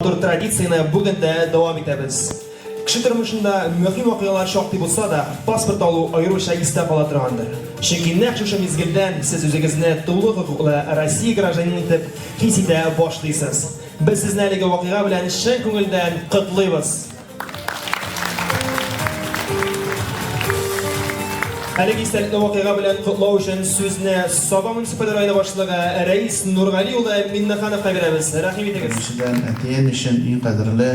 матур традицияне бүген дә дәвам итәбез. Кеше тормышында мөһим вакыйгалар шактый булса да, паспорт алу аеруча истә кала торгандыр. Чөнки нәкъ шушы мизгелдән сез үзегезне тулы хокуклы Россия гражданины итеп хис итә башлыйсыз. Без сезне әлеге вакыйга белән чын күңелдән котлыйбыз! Әлеге истәлекле вакыйга белән котлау өчен сүзне Саба муниципаль районы башлыгы Рәис Нургали улы Миннехановка бирәбез. Рәхим итегез. Беренчедән, әтием өчен иң кадерле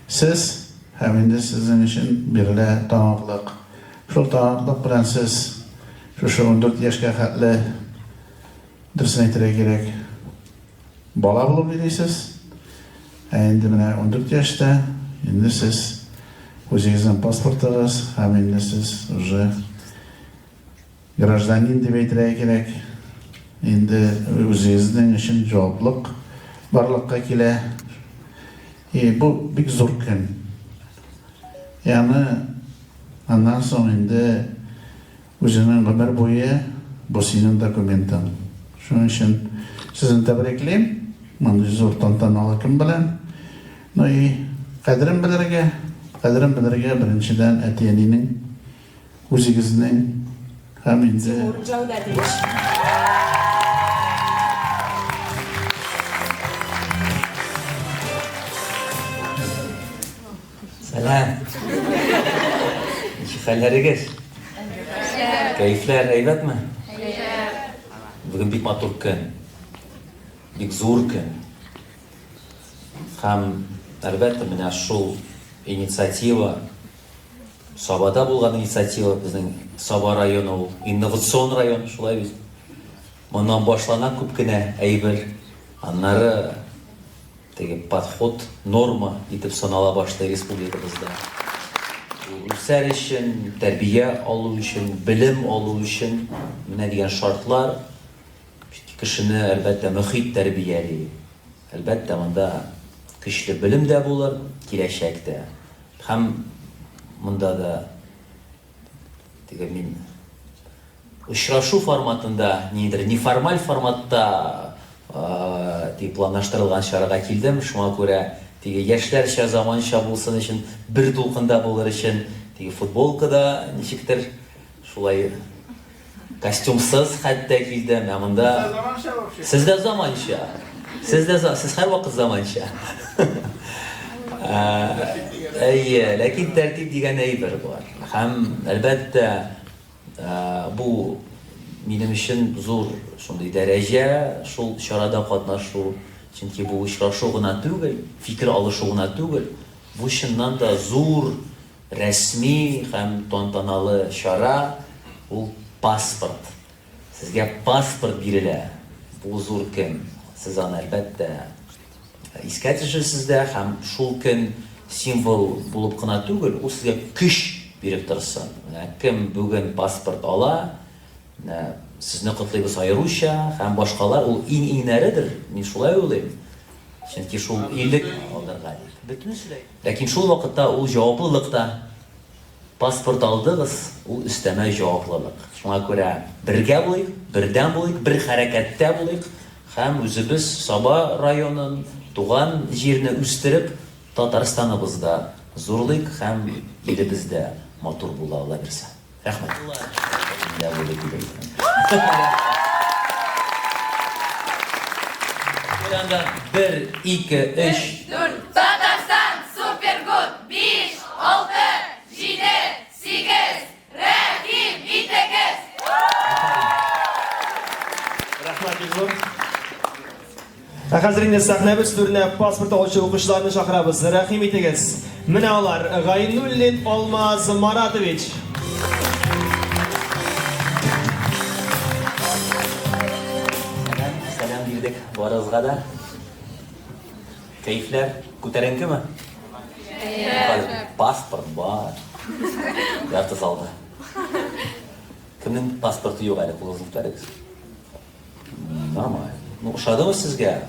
Сез һәм инде сезнең өчен бирелә таныклык. Шул таныклык белән сез шушы 14 яшькә хәтле, дөресен әйтергә кирәк, бала булып йөрисез. Ә инде менә 14 яшьтә инде сез үзегезнең паспортыгыз һәм инде сез уже Гражданин дип әйтергә кирәк. Инде үзегезнең өчен җаваплык барлыкка килә. И бу бик зур көн. Ягъни аннан соң инде үзеңнең гомер буе бу синең документың. Шуның өчен сезне тәбриклим мондый зур тантаналы көн белән. Ну и кадерен белергә, кадерен белергә беренчедән әти-әнинең Үзегезнең һәм инде. Тимур Җәүдәтович. Сәлам. Ничек хәлләрегез? Кәефләр әйбәтме? Бүген бик матур көн. Бик зур көн. Һәм, әлбәттә, менә шул инициатива Сабада булган инициатива, безнең Саба районы ул инновацион район, шулай бит. Моннан башлана күп кенә әйбер. Аннары теге подход норма итеп санала башлый республикабызда. Үсәр өчен, тәрбия алу өчен, белем алу өчен менә дигән шартлар. Чөнки кешене, әлбәттә, мөхит тәрбияли. Әлбәттә, монда көчле белем дә булыр киләчәктә. Һәм монда да теге мин очрашу форматында, ниндидер неформаль форматта дип планлаштырылган чарага килдем. Шуңа күрә теге яшьләрчә, заманча булсын өчен, бер дулкында булыр өчен, теге футболка да ничектер шулай Костюмсыз хәтта килдем, ә монда Сез дә заманча. Сез дә сез һәрвакыт заманча. Әйе, ләкин тәртип дигән әйбер бар. Һәм, әлбәттә, бу минем өчен зур шундый дәрәҗә, шул чарада катнашу. Чөнки бу очрашу гына түгел, фикер алышу гына түгел, бу чыннан да зур Рәсми һәм тантаналы чара, ул паспорт. Сезгә паспорт бирелә. Бу зур көн. Сез аны, әлбәттә, искә төшерерсез дә һәм шул көн символ булып кына түгел, ул сезгә көч биреп торсын. Менә кем бүген паспорт ала, менә сезне котлыйбыз аеруча һәм башкалар, ул иң-иңнәредер, мин шулай уйлыйм. Чөнки шул илек алырга дип. Бөтенесе дә. Ләкин шул вакытта ул җаваплылык та. Паспорт алдыгыз, ул өстәмә җаваплылык. Шуңа күрә бергә булыйк, бердәм булыйк, бер хәрәкәттә булыйк һәм үзебез Саба районын, туган җирне үстереп, Татарстаныбызда зурлыйк һәм илебез дә матур була, Алла бирсә. Рәхмәт. Бер, ике, өч. Дүрт. Татарстан супергуд! Биш, алты, җиде, сигез. Рәхим итегез! Рәхмәт бик зур. Ә хәзер инде сәхнәбез түренә паспорт алучы укучыларны чакырабыз. Рәхим итегез. Менә алар, Гайнуллин Алмаз Маратович. Сәлам, сәлам бирдек барыгызга да. Кәефләр күтәренкеме? Әйе. Паспорт бар. Ярты залда. Кемнең паспорты юк әле, кулыгызны күтәрегез. Нормально. Ну, ошадымы сезгә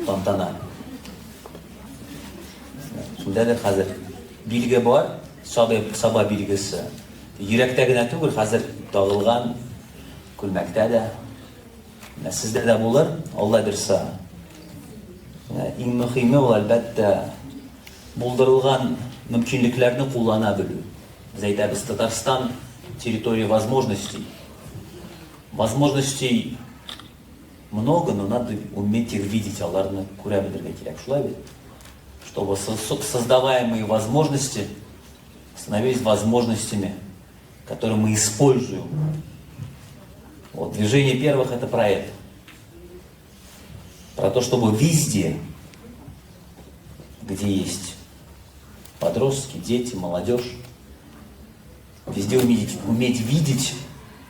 тантана? Шундадыр хәзер билге бар, саба, саба билгесе. Йөрәктә генә түгел, хәзер тагылган күлмәктә дә. Менә сездә дә булыр, Алла бирса. Менә иң мөһиме ул, әлбәттә, булдырылган мөмкинлекләрне куллана белү. Без әйтәбез, Татарстан территория возможностей. Возможностей много, но надо уметь их видеть, аларны күрә белергә кирәк, шулай бит? Чтобы создаваемые возможности становились возможностями, которые мы используем. Вот, движение первых это про это. Про то, чтобы везде, где есть подростки, дети, молодежь, везде уметь, уметь видеть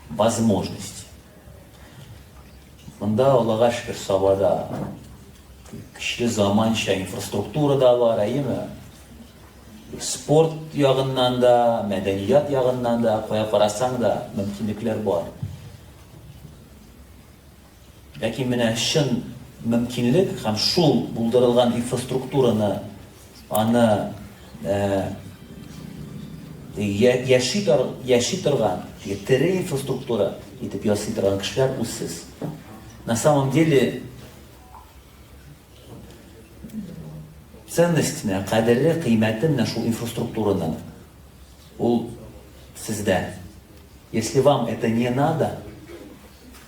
возможности. Монда, Аллага шөкер, Сабада көчле заманча инфраструктура да бар, әйеме? Спорт ягыннан да, мәдәният ягыннан да, кая карасаң да, мөмкинлекләр бар. Ләкин менә чын мөмкинлек һәм шул булдырылган инфраструктураны аны яши яши торган, тере инфраструктура итеп ясый торган кешеләр ул сез. На самом деле ценность менә кадере, кыйммәте менә шул инфраструктураның ул сездә. Если вам это не надо,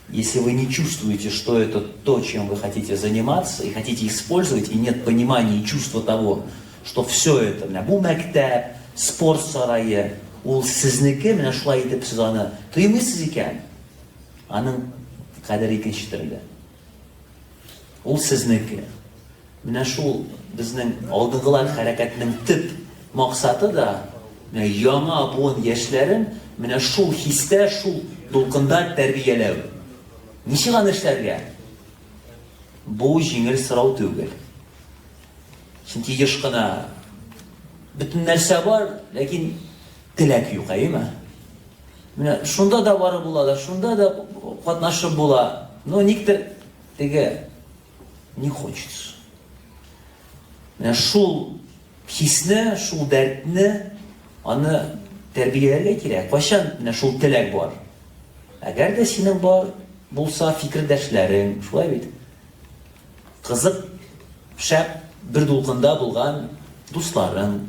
если вы не чувствуете, что это то, чем вы хотите заниматься и хотите использовать, и нет понимания и чувства того, что все это, менә бу мәктәп, спорт сарае, ул сезнеке, менә шулай итеп сез аны тоймыйсыз икән, аның кадере икенче төрле. Ул сезнеке. Менә шул безнең алдынгылар хәрәкәтенең төп максаты да, менә яңа буын яшьләрен менә шул хистә, шул дулкында тәрбияләү. Ничек аны эшләргә? Бу җиңел сорау түгел. Чөнки еш кына бөтен нәрсә бар, ләкин теләк юк, әйеме? Менә шунда да барып була да, шунда да катнашып була. Но никтер теге не хочется. Менә шул хисне, шул дәртне аны тәрбияләргә кирәк. Кайчан менә шул теләк бар? Әгәр дә синең бар булса фикердәшләрең, шулай бит? Кызык, шәп, бер дулкында булган дусларың.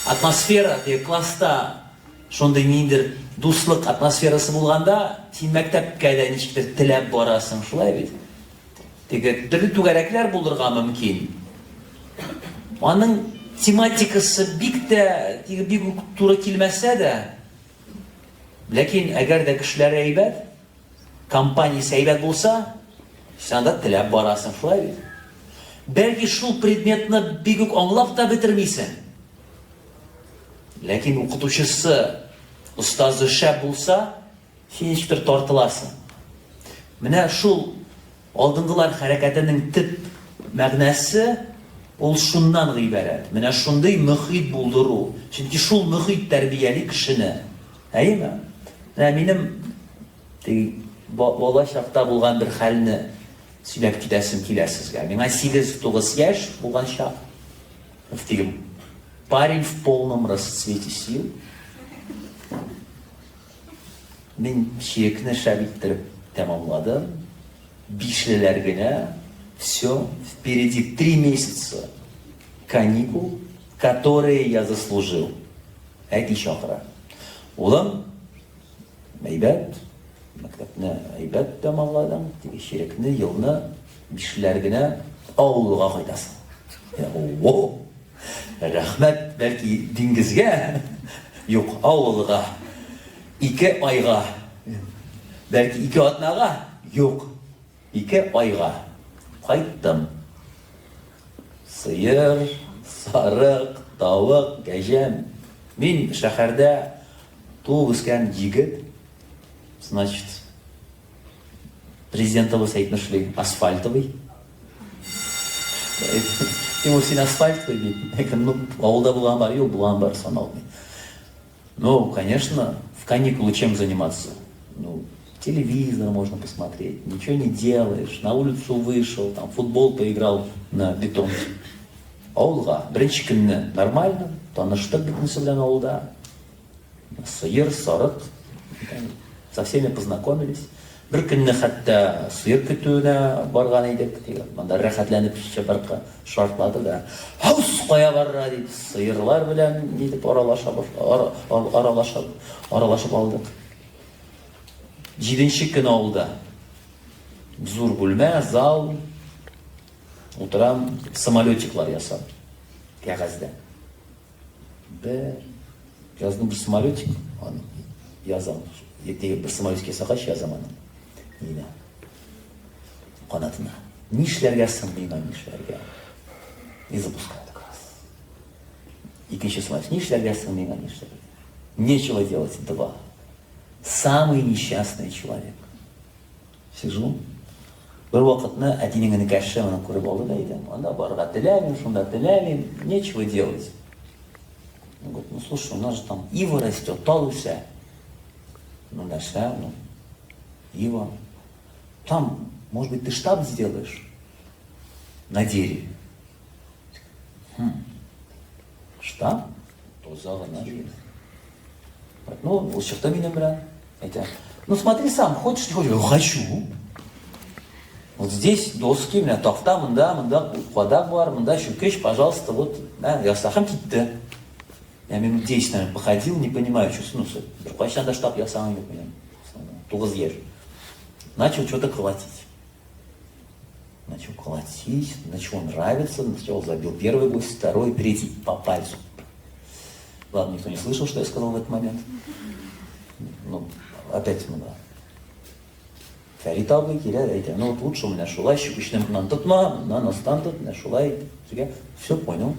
Атмосфера, теге класста шундый ниндидер дуслык атмосферасы булганда, син мәктәпкә дә ничектер теләп барасың, шулай бит? Теге төрле түгәрәкләр булырга мөмкин. Аның тематикасы бик тә, теге бик үк туры килмәсә дә, ләкин әгәр дә кешеләре әйбәт, компаниясе әйбәт булса, син анда теләп барасың, шулай бит? Бәлки шул предметны бик үк аңлап та бетермисең. Ләкин укытучысы, остазы шәп булса, син ничектер тартыласың. Менә шул алдынгылар хәрәкәтенең төп мәгънәсе ул шуннан гыйбарәт. Менә шундый мөхит булдыру. Чөнки шул мөхит тәрбияли кешене. Әйеме? Менә минем теге бала чакта булган бер хәлне сөйләп китәсем килә сезгә. Миңа 8-9 яшь булган чак. Теге парень в полном расцвете сил. Мин чирекне шәп иттереп тәмамладым. Бишлеләр генә. Все, впереди три месяца каникул, которые я заслужил. Әти чакыра. Улым, әйбәт, мәктәпне әйбәт тәмамладың, теге чирекне, елны бишлеләр генә авылга кайтасың. О, рәхмәт, бәлки диңгезгә, юк, авылга. Ике айга. Бәлки ике атнага, юк, ике айга. Кайттым. Сыер, сарык, тавык, кәҗәм. Мин шәһәрдә туып үскән егет, значит, Президентыбыз әйтмешли, асфальтовый. Тимур, син асфальтовый бит. Әйтәм, ну, авылда булган бар, юк, булган бар, саналмый. Ну, конечно, в каникулы чем заниматься? Ну, телевизор можно посмотреть, ничего не делаешь, на улицу вышел, там, футбол поиграл на бетонке. Авылга беренче көнне нормально, таныштык бөтенесе белән авылда. Сыер, сарык, со всеми познакомились. Бер көнне хәтта сыер көтүенә барган идек. Монда рәхәтләнеп чыбыркы шартлады да, Һаус, кая барырга дип, сыерлар белән нитеп аралаша аралашып, аралашып алдык. Җиденче көн авылда. Зур бүлмә, зал. Утырам, самолетиклар ясап, кәгазьдән. Бер яздым бер самолетик, аны язам. Иртәгә бер самолетик ясагач язам аны. Нинә. Канатына. Нишләргә соң миңа, нишләргә? И запускаю так раз. Икенче самолетик. Нишләргә соң миңа, нишләргә? Нечего делать. Два. Самый несчастный человек. Сижу. Бер вакытны әтинең энекәше моны күреп алды да әйтә, анда барырга теләмим, шунда теләмим, нечего делать. Он говорит, ну слушай, у нас же там ива растет, тал үсә. Ну нәрсә, ну, ива. Там, может быть, ты штаб сделаешь на дереве. Хм. Штаб? Таза гына. Ну, ул чыкты минем белән. Әйтә, ну смотри сам, хочешь, не хочешь? Я хочу. Вот здесь доски, менә такта, монда, монда кадак бар, монда чүкеч, пожалуйста, вот, да, яса. Һәм китте. Я минут 10, наверное, походил, не понимаю, что, ну, беркайчан да штаб ясаган юк минем. 9 яшь. Начал что-то колотить. Начал колотить, начал нравиться, сначала забил первый гвоздь, второй, третий по пальцу. Ладно, никто не слышал, что я сказал в этот момент. Ну, опять мы, да. Фәрит абый килә дә әйтә, ну вот лучше у меня шулай, чүкечне моннан тотма, моннан астан тот, менә шулай. Все понял.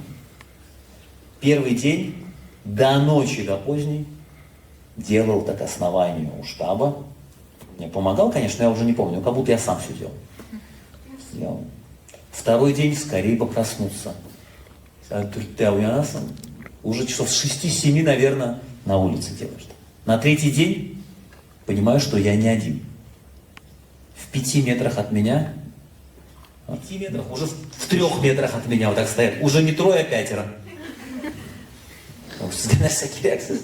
Первый день до ночи, до поздней делал так основание у штаба. Мне помогал, конечно, я уже не помню, как будто я сам все делал. Сделал. Второй день скорее бы проснуться. Сәгать уянасың, уже часов с 6-7, наверное, на улице делаешь. На третий день понимаю, что я не один. В 5 метрах от меня, в 5 метрах, уже в 3 метрах от меня вот так стоят, уже не трое, а пятеро. Сезгә нәрсә кирәк сез?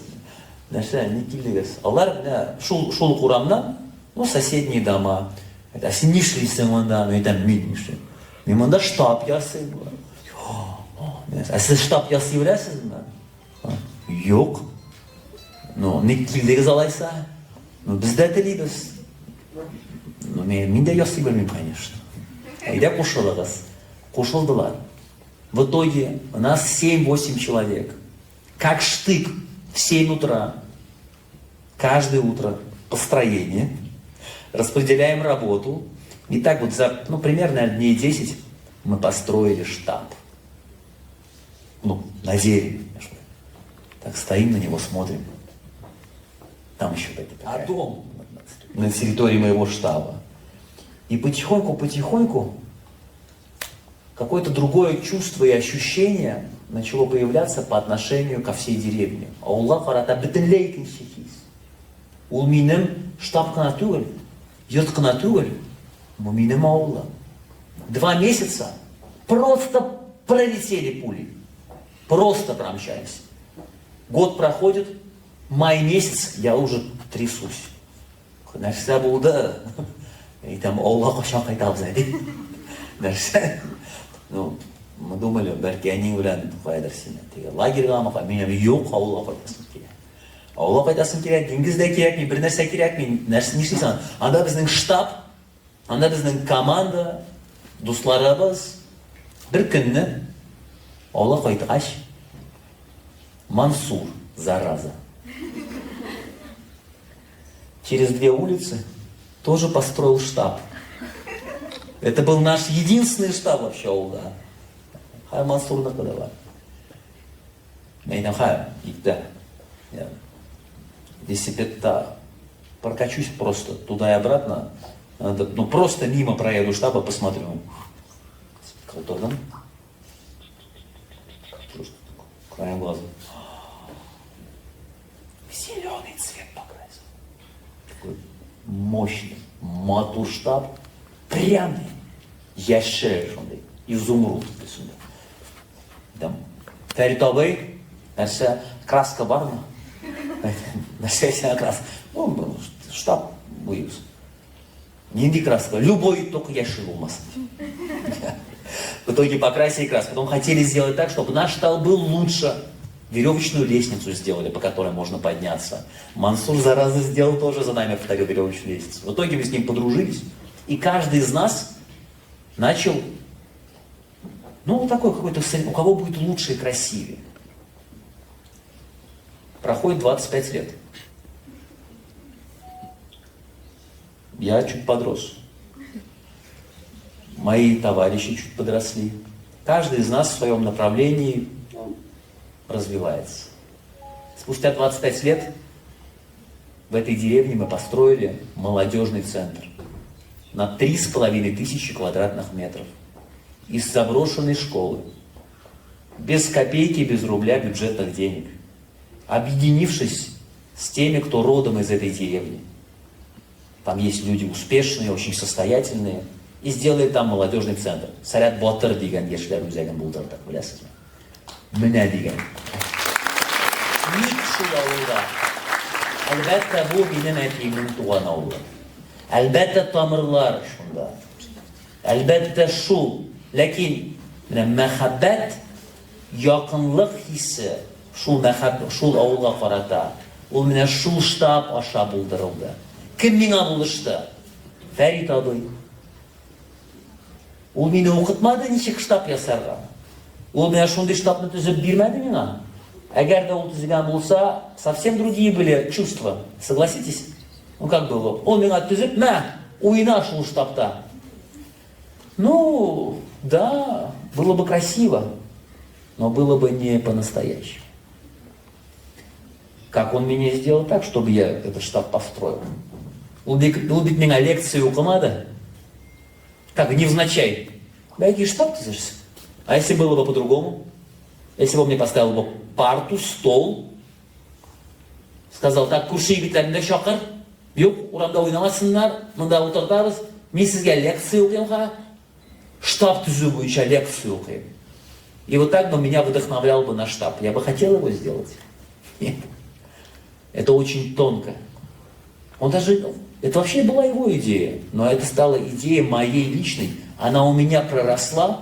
Нәрсә, ни килдегез? Алар менә шул, шул ук урамнан, ну, соседние дома. Әйтә, син нишлисең монда? Мин әйтәм, мин нишлим? Мин монда штаб ясыйм. Ә сез штаб ясый беләсезме? Юк. Ну, ник килдегез алайса? Ну, без дә телибез. Ну, мин дә ясый белмим, конечно. Әйдә кушылыгыз. Кушылдылар. В итоге у нас 7-8 человек. Как штык в 7 утра. Каждое утро построение. Распределяем работу. И так вот за, ну, примерно дней 10 мы построили штаб. Ну, на дереве. Так стоим на него, смотрим. Там еще такая, а дом на территории моего штаба. И потихоньку-потихоньку какое-то другое чувство и ощущение начало появляться по отношению ко всей деревне. Авылга карата бөтенләй икенче хис. Ул минем штаб кына түгел, йорт кына түгел, бу минем авылым. 2 месяца просто пролетели пули. Просто промчались. Год проходит, май месяц, я уже трясусь. Нәрсә булды? Әйтәм, авылга качан кайтабыз әле? Нәрсә? Ну, мы думали, бәлки әниң белән каядыр сине теге лагерьгамы, мин юк, авылга кайтасым килә. Авылга кайтасым килә, диңгез дә кирәкми, бер нәрсә кирәкми. Нәрсә нишлисең? Анда безнең штаб, анда безнең команда, дусларыбыз. Бер көнне авылга кайткач, Мансур, зараза, через две улицы тоже построил штаб. Это был наш единственный штаб вообще авылда. Хай Мансурныкы да бар. Мин әйтәм, хай, иртә. Я велосипедта прокачусь просто туда и обратно. Надо, ну, просто мимо проеду штаба, посмотрю. Утырдым. Просто краем глаза. Зеленый цвет покрасил. Такой мощный, матур штаб. Прямо яшел шундый, изумруд төсендә. Там, Фәрит абый, нәрсә, краска бармы? Нәрсә сиңа краска? Ну, штаб буйыбыз. Нинди краска? Любой, только яшел булмасын. В итоге покрасили краску. Потом хотели сделать так, чтобы наш штаб был лучше. Веревочную лестницу сделали, по которой можно подняться. Мансур, зараза, сделал тоже за нами, повторил веревочную лестницу. В итоге мы с ним подружились. И каждый из нас начал, ну, вот такой какой-то, у кого будет лучше и красивее. Проходит 25 лет. Я чуть подрос. Мои товарищи чуть подросли. Каждый из нас в своем направлении ну, развивается. Спустя 25 лет в этой деревне мы построили молодежный центр на 3500 квадратных метров из заброшенной школы, без копейки, без рубля бюджетных денег, объединившись с теми, кто родом из этой деревни. Там есть люди успешные, очень состоятельные, и сделали там молодежный центр. Сәләт Батыр дигән яшьләр үзәген булдырдык, беләсезме? Менә дигән. Ник шул авылда? Әлбәттә, бу минем әтиемнең туган авылы. Әлбәттә, тамырлар шунда. Әлбәттә, шул. Ләкин менә мәхәббәт, якынлык хисе шул мәхәб шул авылга карата, ул менә шул штаб аша булдырылды. Кем миңа булышты? Фәрит абый. Ул мине укытмады ничек штаб ясарга. Ул менә шундый штабны төзеп бирмәде миңа. Әгәр дә ул төзегән булса, совсем другие были чувства. Согласитесь? Ну как было? Ул миңа төзеп, мә, уйна шул штабта. Ну, да, было бы красиво, но было бы не по-настоящему. Как он меня сделал так, чтобы я этот штаб построил? Ул бит, ул бит миңа лекция укымады. Так, невзначай. Бәлки штаб төзерсең. А если было бы по-другому? Если бы он мне поставил бы парту, стол, сказал, так, күрше егетләрне дә чакыр, юк, урамда уйнамасыннар, монда утыртабыз, мин сезгә лекция укыйм ха, штаб төзү буенча лекция укыйм. И вот так бы меня вдохновлял бы на штаб. Я бы хотел его сделать. Нет. Это очень тонко. Он даже, это вообще была его идея, но это стала идея моей личной. Она у меня проросла,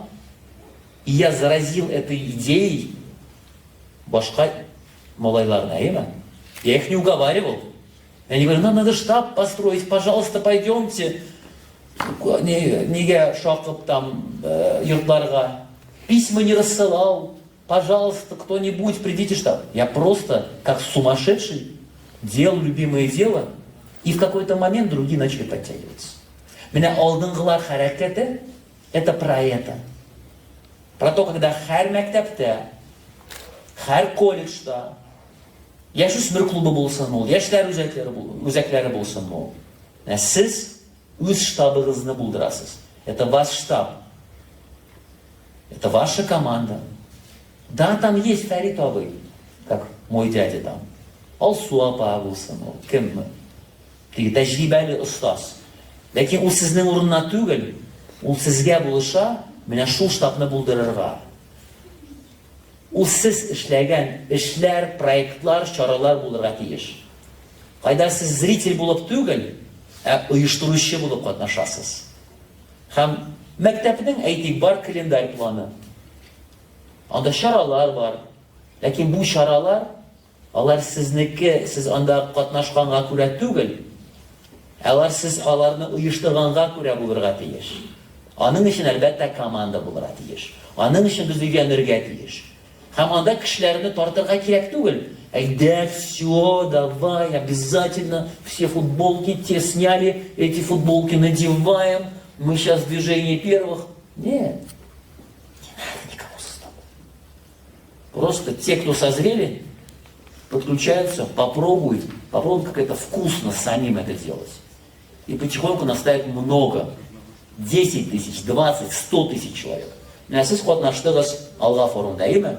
и я заразил этой идеей башка малайларны, әйеме? Я их не уговаривал. Я не говорю, нам надо штаб построить, пожалуйста, пойдемте. Нигә шакып там э, йортларга. Письма не рассылал. Пожалуйста, кто-нибудь, придите в штаб. Я просто, как сумасшедший, делал любимое дело, и в какой-то момент другие начали подтягиваться. Менә алдынгылар хәрәкәте это про это. Про то, когда һәр мәктәптә, һәр колледжда яшүсмер клубы булсын ул, яшьләр үзәкләре, үзәкләре булсын ул. Ә сез үз штабыгызны булдырасыз. Это ваш штаб. Это ваша команда. Да, там есть Фәрит абый, как мой дядя там. Алсу апа булсын ул, кемме? Теге тәҗрибәле остаз. Ләкин ул сезнең урынына түгел, ул сезгә булыша, менә шул штабны булдырырга. Ул сез эшләгән эшләр, проектлар, чаралар булырга тиеш. Кайда сез зритель булып түгел, ә оештыручы булып катнашасыз. Һәм мәктәпнең, әйтик, бар календарь планы. Анда чаралар бар. Ләкин бу чаралар Алар сезнеке, сез анда катнашканга күрә түгел, ә алар сез аларны оештырганга күрә булырга тиеш. Аның өчен, әлбәттә, команда булырга тиеш. Аның өчен без өйрәнергә тиеш. Һәм анда кешеләрне тартырга кирәк түгел. Әйдә, все, давай, обязательно, все футболки те сняли, эти футболки надеваем, мы сейчас движение первых. Нет, не надо никого создавать. Просто те, кто созрели, подключаются, попробуют, попробуют, как это вкусно самим это делать. И потихоньку наставит много. 10 тысяч, 20, 100 тысяч человек. Менә сез катнаштыгыз Алга форумда, әйеме?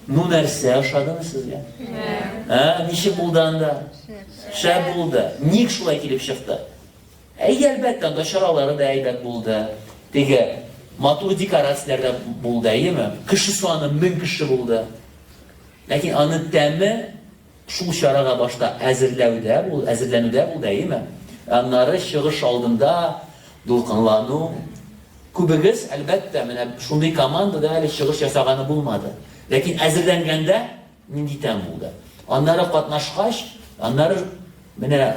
Ну нәрсә ошадымы сезгә? Ә, ничек булды анда? Шәп булды. Ник шулай килеп чыкты? Әйе, әлбәттә, анда чаралары да әйбәт булды. Теге матур декорацияләр дә булды, әйеме? Кеше саны 1000 кеше булды. Ләкин аны тәме шул чарага башта әзерләүдә бул, әзерләнүдә булды, әйеме? Аннары чыгыш алдында. Дулкынлану. Күбегез, әлбәттә, менә шундый командада әле чыгыш ясаганы булмады. Ләкин әзерләнгәндә нинди тәм булды. Аннары катнашкач, аннары менә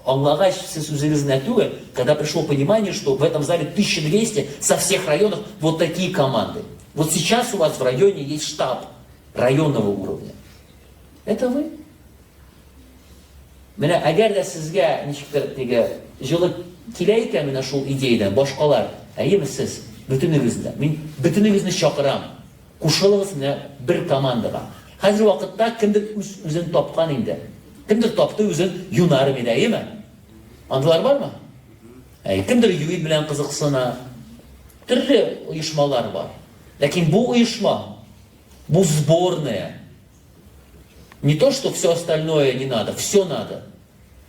аңлагач, сез үзегез генә түгел, когда пришло понимание, что в этом зале 1200 со всех районов вот такие команды. Вот сейчас у вас в районе есть штаб районного уровня. Это вы. Менә әгәр дә сезгә ничектер теге җылы килә икән менә шул идеядән, башкалар, әйеме сез, бөтенегез дә, мин бөтенегезне чакырам, кушылыгыз менә бер командага. Хәзер вакытта кемдер үз үзен тапкан инде. Кемдер тапты үзен Юнармиядә, әйеме? Андыйлар бармы? Әй, кемдер ЮИД белән кызыксына. Төрле оешмалар бар. Ләкин бу оешма, бу сборная, Не то, что все остальное не надо, все надо.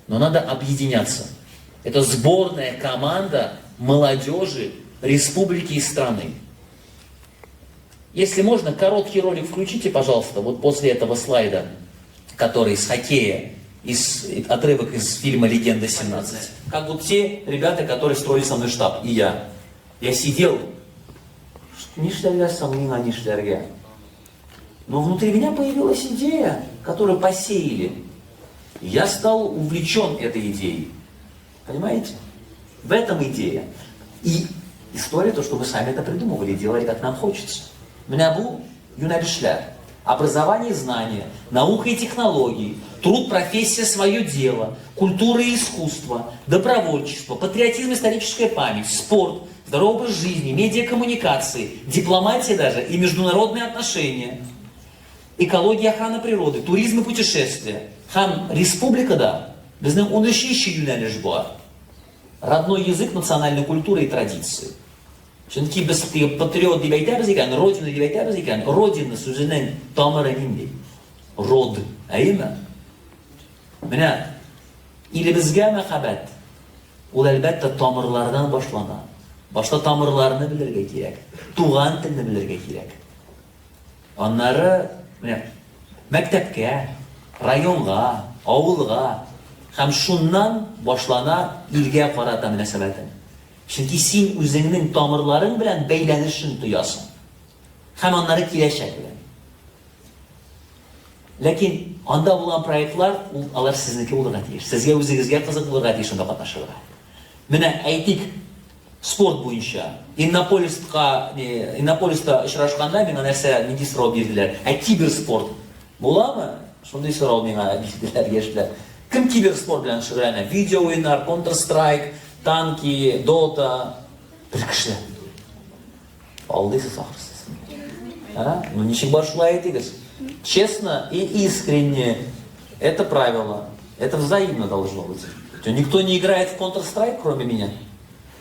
Но надо объединяться. Это сборная команда молодежи республики и страны. Если можно, короткий ролик включите, пожалуйста, вот после этого слайда, который с хоккея, из, отрывок из фильма «Легенда 17». Как вот те ребята, которые строили со мной штаб, и я. Я сидел, нишләргә соң миңа нишләргә? Но внутри меня появилась идея, которую посеяли. Я стал увлечен этой идеей. Понимаете? В этом идея. И история то, что мы сами это придумывали, делали, как нам хочется. Менә бу юнәлешләр. Образование и знания, наука и технологии, труд, профессия, свое дело, культура и искусство, добровольчество, патриотизм, историческая память, спорт, здоровый образ жизни, медиакоммуникации, дипломатия даже и международные отношения, экология, охрана природы, туризм и путешествия. Һәм республикада безнең 13 юнәлеш бар. Родной язык, национальная культура и традиции. Чөнки без патриот дип әйтәбез икән, родина дип әйтәбез икән, родина сүзенең тамыры нинди? Род, әйеме? Менә илебезгә мәхәббәт ул әлбәттә тамырлардан башлана. Башта тамырларны белергә кирәк, туган телне белергә кирәк. Аннары менә мәктәпкә, районга, авылга һәм шуннан башлана илгә карата мөнәсәбәтең. Чөнки син үзеңнең тамырларың белән бәйләнешен тоясың. Һәм аннары киләчәк белән. Ләкин анда булган проектлар, ул алар сезнеке булырга тиеш. Сезгә үзегезгә кызык булырга тиеш анда катнашырга. Менә әйтик, спорт буенча Иннополиска, Иннополиста очрашканда миңа нәрсә, нинди сорау бирделәр? Ә киберспорт буламы? Шундый сорау миңа бирделәр яшьләр. Кем киберспорт белән шөгыльләнә? Видео уеннар, Counter-Strike, танки, Dota. Бер кеше. Алдыйсыз ахрысы. А? Ну ничек бар шулай әйтегез. Честно и искренне. Это правило. Это взаимно должно быть. Никто не играет в Counter-Strike, кроме меня.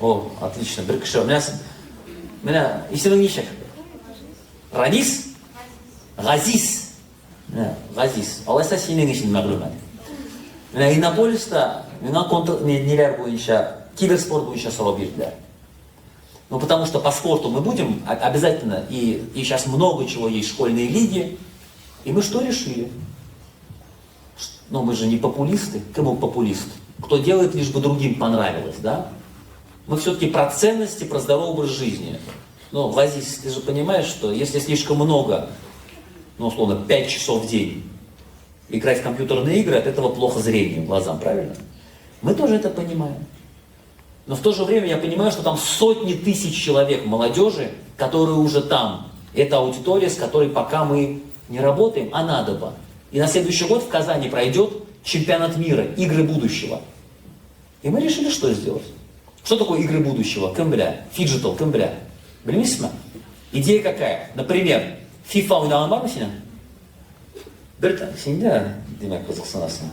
О, отлично. Бер кеше. Менә, менә исемең ничек? Ранис? Газиз. Менә, Газиз. Алайса синең өчен мәгълүмат. Менә Иннополиста миңа контр ниләр буенча, киберспорт буенча сорау бирделәр. Ну, потому что по спорту мы будем обязательно, и сейчас много чего есть, школьные лиги. И мы что решили? Ну, мы же не популисты. Кому популист? Кто делает, лишь бы другим понравилось, да? Мы все-таки про ценности, про здоровый образ жизни. Ну, Газиз, ты же понимаешь, что если слишком много, ну, условно, 5 часов в день играть в компьютерные игры, от этого плохо зрению, глазам, правильно? Мы тоже это понимаем. Но в то же время я понимаю, что там сотни тысяч человек молодежи, которые уже там. Это аудитория, с которой пока мы не работаем, а надо бы. И на следующий год в Казани пройдет чемпионат мира, игры будущего. И мы решили, что сделать. Что такое игры будущего? Кем белә? Фиджитал, кем белә? Белмисезме? Идея какая? Например, FIFA уйнаган бармы синең? Бер син дә, димәк, кызыксынасың.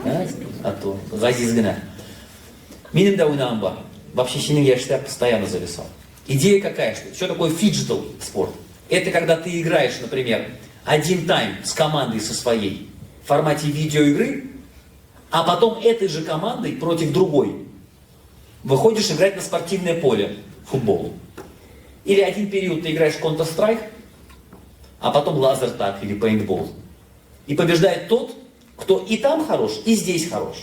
Ә? А то Газиз генә. Минем дә уйнаган бар. Вообще синең яшьтә постоянно зависал. Идея какая? Что, что такое фиджитал спорт? Это когда ты играешь, например, один тайм с командой со своей в формате видеоигры, а потом этой же командой против другой выходишь играть на спортивное поле футбол. Или один период ты играешь в Counter-Strike, а потом лазертаг или пейнтбол. И побеждает тот, кто и там хорош, и здесь хорош.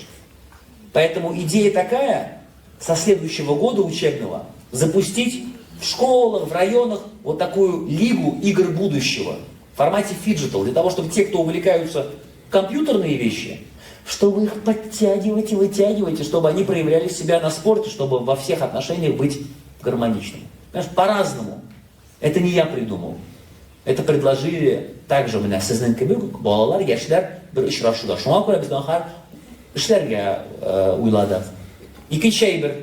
Поэтому идея такая, со следующего года учебного запустить в школах, в районах вот такую лигу игр будущего в формате фиджитал, для того, чтобы те, кто увлекаются компьютерные вещи, чтобы их подтягивать и вытягивать, и чтобы они проявляли себя на спорте, чтобы во всех отношениях быть гармоничными. Понимаешь, по-разному. Это не я придумал. Это предложили также менә сезнең кебек үк балалар, яшьләр бер очрашуда. Шуңа күрә без ахар эшләргә э, уйладык. Икенче әйбер,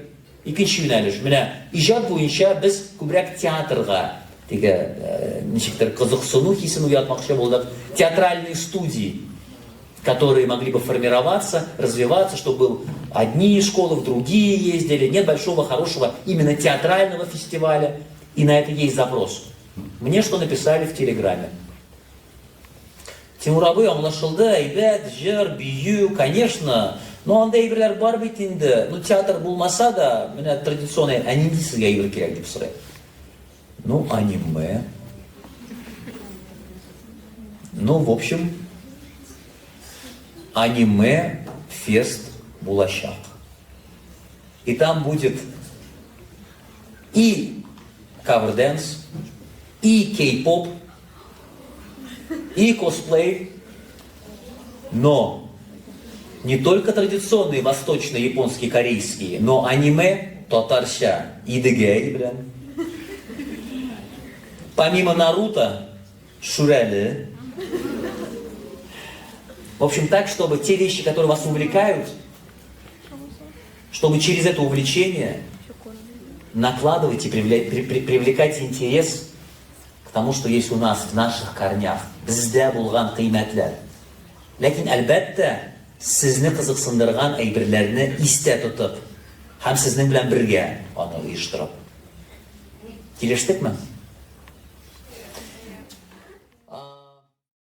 икенче юнәлеш. Менә иҗат буенча без күбрәк театрга теге э, ничектер кызыксыну хисен уятмакчы булдык. Театральные студии, которые могли бы формироваться, развиваться, чтобы был одни школы, в другие ездили. Нет большого, хорошего именно театрального фестиваля. И на это есть запрос. Мне что написали в Телеграме? Тимур абый, аңлашылды, әйбәт, җыр, бию, конечно. Но анда әйберләр бар бит инде. Ну, театр булмаса да, менә традиционный, ә нинди сезгә әйбер кирәк дип сорый. Ну, аниме. Ну, в общем, аниме фест булачак. И там будет и кавер-дэнс, и кей-поп, и косплей, но не только традиционные восточные, японские, корейские, но аниме татарча, Идегәй белән. Помимо Наруто, Шүрәле. В общем, так, чтобы те вещи, которые вас увлекают, чтобы через это увлечение накладывать и привлекать интерес к тому, что есть у нас, в наших корнях. Бездә булган кыйммәтләр. Ләкин, әлбәттә, сезне кызыксындырган әйберләрне истә тотып һәм сезнең белән бергә аны оештырып. Килештекме?